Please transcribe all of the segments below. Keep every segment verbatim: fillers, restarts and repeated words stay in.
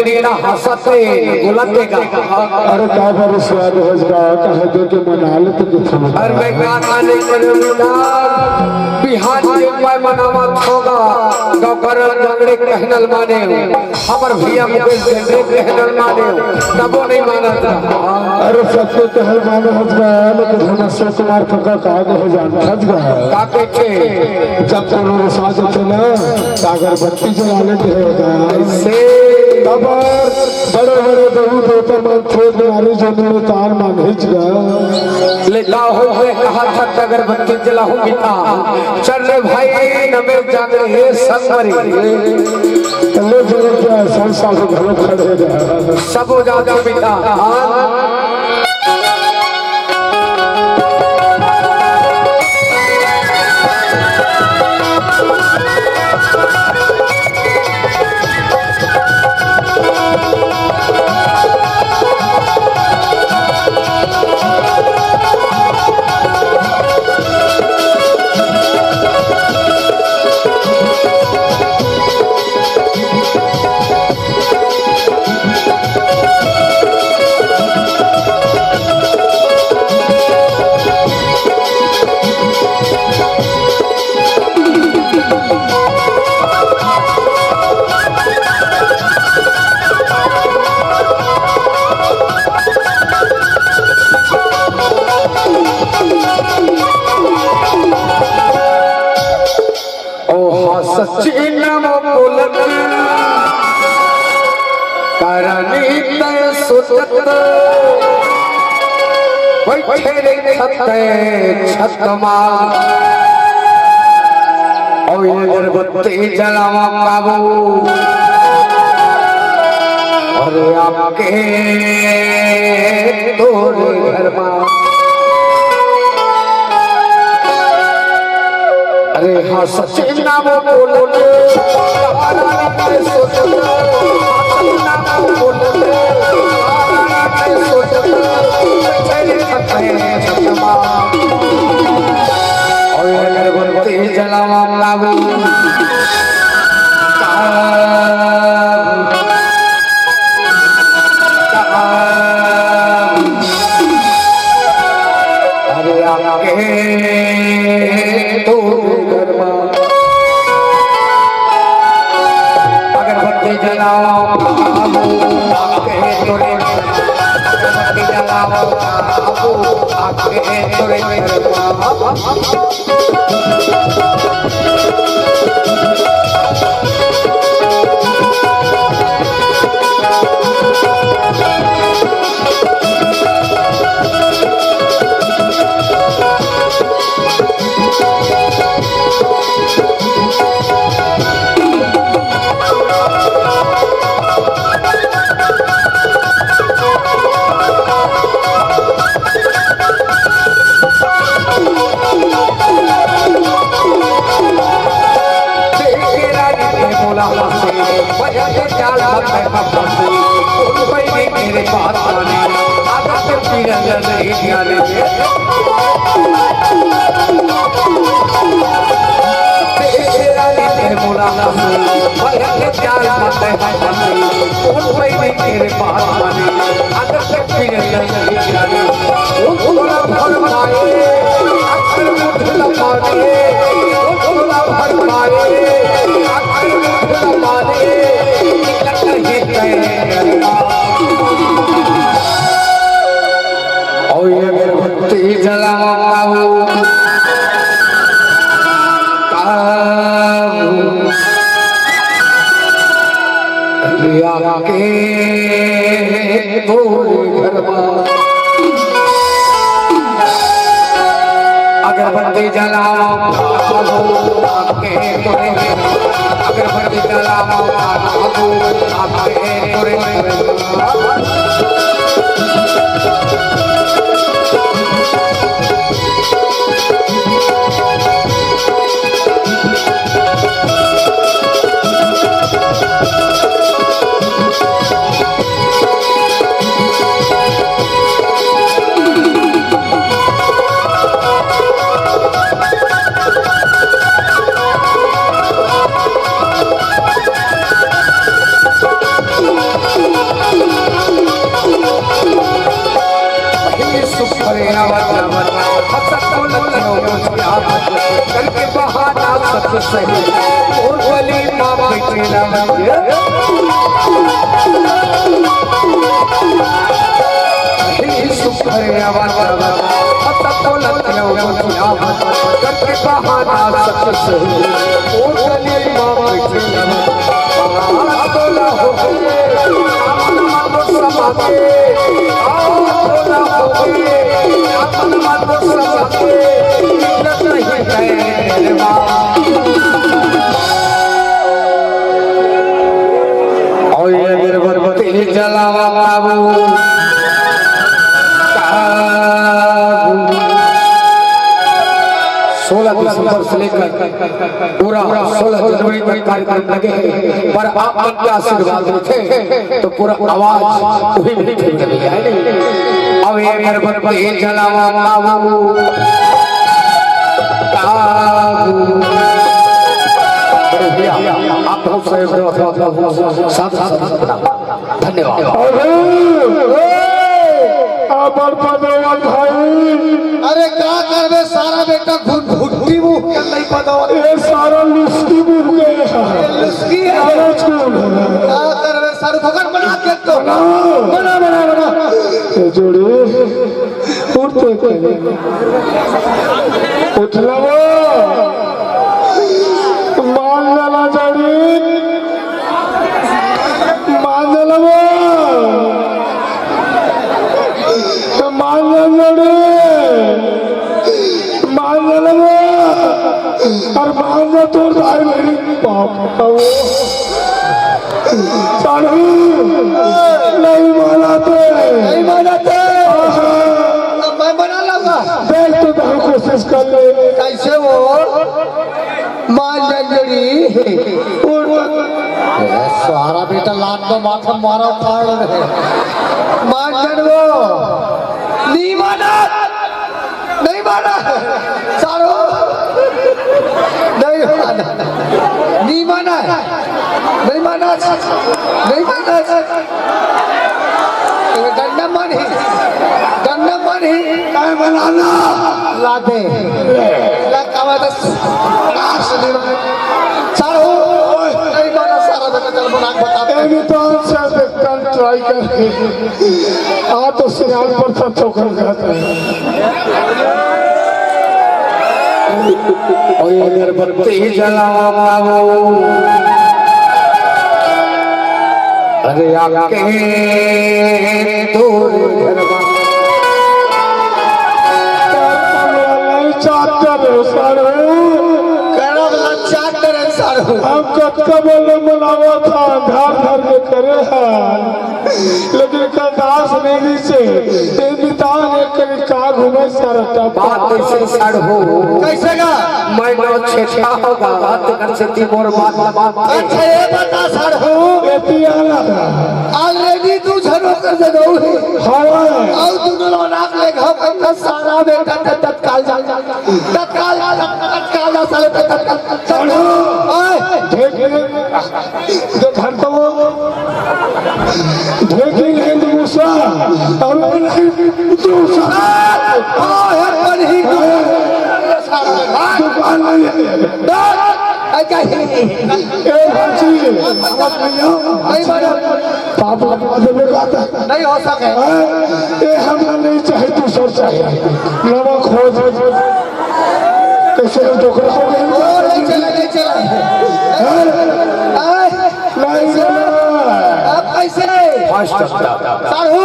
रीना हंसत हे, बोलत हे गा। अरे काबर स्वाद हस गा, कहे दे के मना ले तो कुछ नहीं। अरे मैं का जाने करे बेटा, बिहान के मैं मनावत हों गा, डॉक्टर जंगड़े कहनल माने हो, हमर भैया मुकेश जंगड़े कहनल माने हो, तबो नहीं मानत रहा। अरे सबके कहल माने हस गा, लेकिन हम अशोक कुमार फक्का का कहे जान हस गा। का कहे? जब कोनो रिसात होथे ना, त अगरबत्ती जला लेथे होगा। से तब बड़े बड़े देवी देवता मन खेत नारी जन्म में तान मांगेच गा। ले लाहू में कहा था कि अगरबत्ती जलाहूं पिता। चल रे भाई, नबे जाने हे संगमरी। ले जगत के संसार से घलो खड़े रहे। सब हो जाते पिता। ओह सच्ची नाम बोलत, करनी तय सुतत, बैठे रे छत छत मा। और अगरबत्ती जलावा बाबू, अरे आपके तोरे घर मा। अरे हाँ, सच्ची नाम बोल ले, हमारा नाम सोच ले, सच्ची नाम बोल ले, हमारा नाम सोच ले, तेरे खतरे में छतमा। और अगरबत्ती जलावा बाबू। अरे आके तो घर मा अगरबत्ती जलाओ, आके तोरे अगरबत्ती जलाओ, आके तोरे घर मा। और ये अगरबत्ती जलावा बाबू। रिया के तोरे घर मा अगरबत्ती जलावा बाबू, आपके तोरे। अगरबत्ती जलावा बाबू, आपके तोरे। अरे आवाज, आवाज, आवाज, हंसत बोलत क्यों कुछ क्या करके बहाना सच सही। और गली माँ बेटे ना बन गया। हे सुख भरे आवाज, आवाज, हंसत बोलत क्यों कुछ क्या करके बहाना सच सही। और गली माँ बेटे ना बन गया। और ये अगरबत्ती जलावा बाबू। सोलह दिसंबर से लेकर पूरा सोलह जनवरी तक कार्यक्रम लगे हैं, पर आप मन के आशीर्वाद रखे तो पूरा आवाज वही मिलते चले जाए। अब ये अगरबत्ती जलावा बाबू। बाबू। बड़े भैया, आप बहुत सहयोग करो, साथ साथ धन्यवाद। अरे, ए, अबर पदवा भाई। अरे का करबे सारा बेटा घुट घुट्टी मुंह के नहीं पदवा। ए सारा लुस्की मुंह के है। लुस्की है। सारा चूल है। का करबे सारू फकट बना के तो। बनाओ। बना, बना, बना। ए जोड़ी, उठते के। उठला वो। मान लेला जोड़ी। मान लेबो। मान लेबो रे। मान लेबो। और मान ले तोर दाई मेरी बाप। साढ़ू, नहीं मानते। नहीं मानते। अब मैं बना लूंगा। देख, तू तो कोशिश कर ले। कैसे वो? मान जंजड़ी। उड़। ए, सारा बेटा लात तो माथा मारा उखाड़ रहे। मान जन वो। नहीं माना। नहीं माना। सारो। नहीं माना। नहीं माना। नहीं माना। नहीं माना। गन्ना मन ही। गन्ना मन ही। नहीं बनाना। ला दे। ला कावा दस। नाश नहीं बने। सारो। नहीं माना सारा बेटा चल बना के बता दे। ए मितान से देखता ट्राई करके। आ तो सियाल पर सब चौकन कहता है। और ये अगरबत्ती जलावा बाबू। अरे आके दूर चाहते रहे सारे। करब ला चाहते रहे सारे। हम कतका बोले मनावा था, धार धार के करे हैं। लेकिन करदास नहीं से, ये मितान एक करीब का घूमे सरटा। बात कैसे सड़ हो? कैसे का? मैं नौ छेठा होगा, बात कर सकती मोर बात, बात। अच्छा, ये बता सड़ हो। एती आला। Already तू झरो कर दे दो। हाँ। और तू दोनों नाक ले घाव करता सारा बेटा तत्काल जा। तत्काल जा, तत्काल जा, साले तत्काल। सड़ हो। ओए। देख ले। जो धरता वो, ढेकी नहीं तो मूसा, अब नहीं तो मूसा। आ, है पर ही तो। दुकान नहीं है। आ, क्या है? ए, भांची, आवाज नहीं हो। नहीं मानो। पाप लगा देवे का था। नहीं हो सके। हाँ, ए, हमरा नहीं चाहे, दूसर चाहे। नवा खोज। कैसे हम डोकरा हो गए? ओ, नहीं चला, नहीं चला। हाँ? आए, नहीं चला। अब कैसे? First stop। साढ़ू,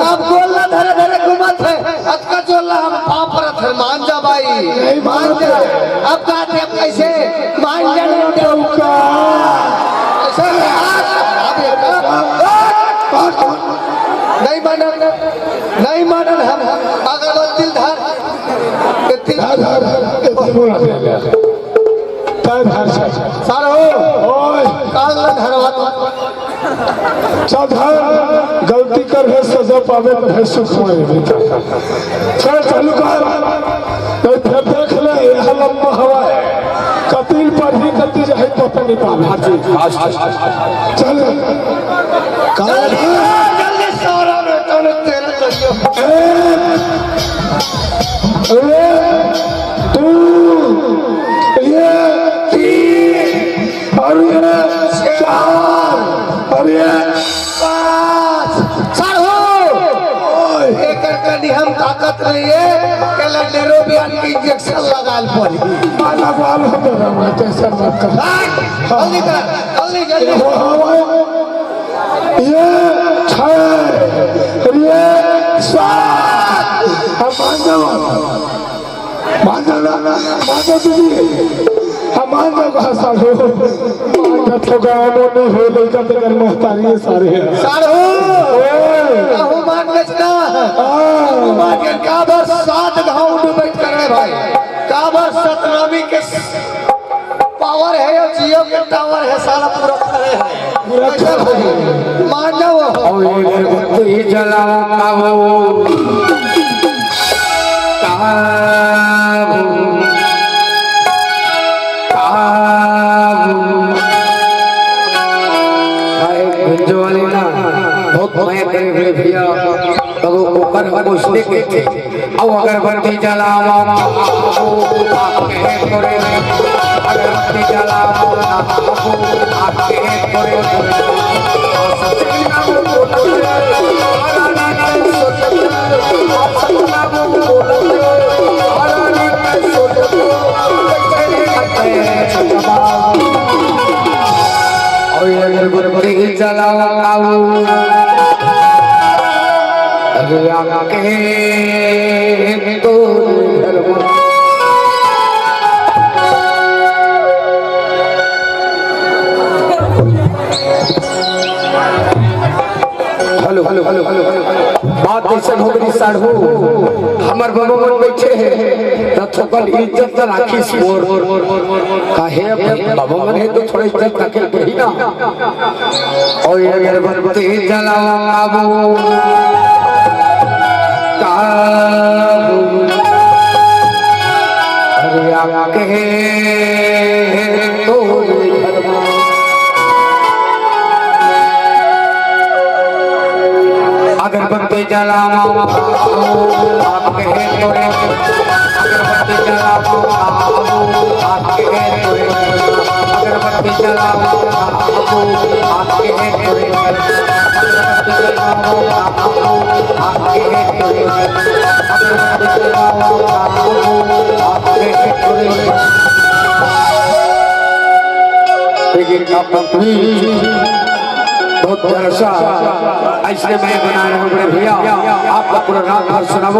अब गोला धरे धरे घूमत है। अतका जोला हम पाँव परत है, मान जा भाई। नहीं मान जा। अब का थे, अब कैसे? मान जा, नहीं जा। कैसे? अब ये नहीं मानन, नहीं मानन हम। अगर वो दिल धर, ये दिल धर, धर, धर, ये दिल बोला दे गया। धर, धर, धर। साढ़ू, ओए। काल न धरवा। सावधान, गलती कर है सजा पावे, पर है सुख हमारे भीतर। चल, चालू कर। नहीं, फिर देख ले, यहाँ लंबा हवा है। कतील पर ही कती जाए, पता नहीं पावे। हाँ जी, हाँ जी। चल। जल्दी, जल्दी, सारा बेटा ने तेरे करियो। ए, ताकत नहीं है, के लंडेरो बियान के इंजेक्शन लगाल पड़ी। आ, लगवा लो तो रहा, टेंशन मत कर। हाँ, जल्दी कर, जल्दी, जल्दी। ये छह, ये सात। अब मान जाओ, मान जाओ, मान जाओ दीदी। अब मान जाओ, कहाँ साढ़ू? मान जाओ, तो गाँव में नहीं हो, लेकिन तो कर महतारी है सारे। साढ़ू। ओए। कहूँ मान लेस ना। हाँ। कहूँ मान के काबर सात घाव डूबे करे भाई। काबर सतनामी के पावर है या जियो के टावर है, साला पूरा खड़े है। पूरा खड़े है। मान जाओ। और ये अगरबत्ती जलाओ, काबू। काबू। काबू। भाई, गुंजो वाली ना, बहुत मया करे बड़े भैया। तब ओकर हम पूछते के थे, "अउ अगरबत्ती जलावा, आके तोरे, अगरबत्ती जलावा, आके तोरे।" अउ अगरबत्ती जलावा, अरे आके तो घर में। Hello, hello, hello, hello, hello. बात अइसन हो गई साढ़ू, हमर बाबा मन बैठे हैं, त थोकन इज्जत त राखिस मोर। काहे भाई, बाबा मन है तो थोड़ा इज्जत राखे पड़ी ना। अउ अगरबत्ती जलावा, काबू, काबू। अरे आके तोरे घर में। अगरबत्ती जलावा, आके तोरे। अगरबत्ती जलावा, आके तोरे। अगरबत्ती जलावा, आके तोरे। देखिए, आप लोग भी बहुत प्यारा सा ऐसे मैं बना रहे हूँ बड़े भैया, आपका पूरा रात भर सुनाओ।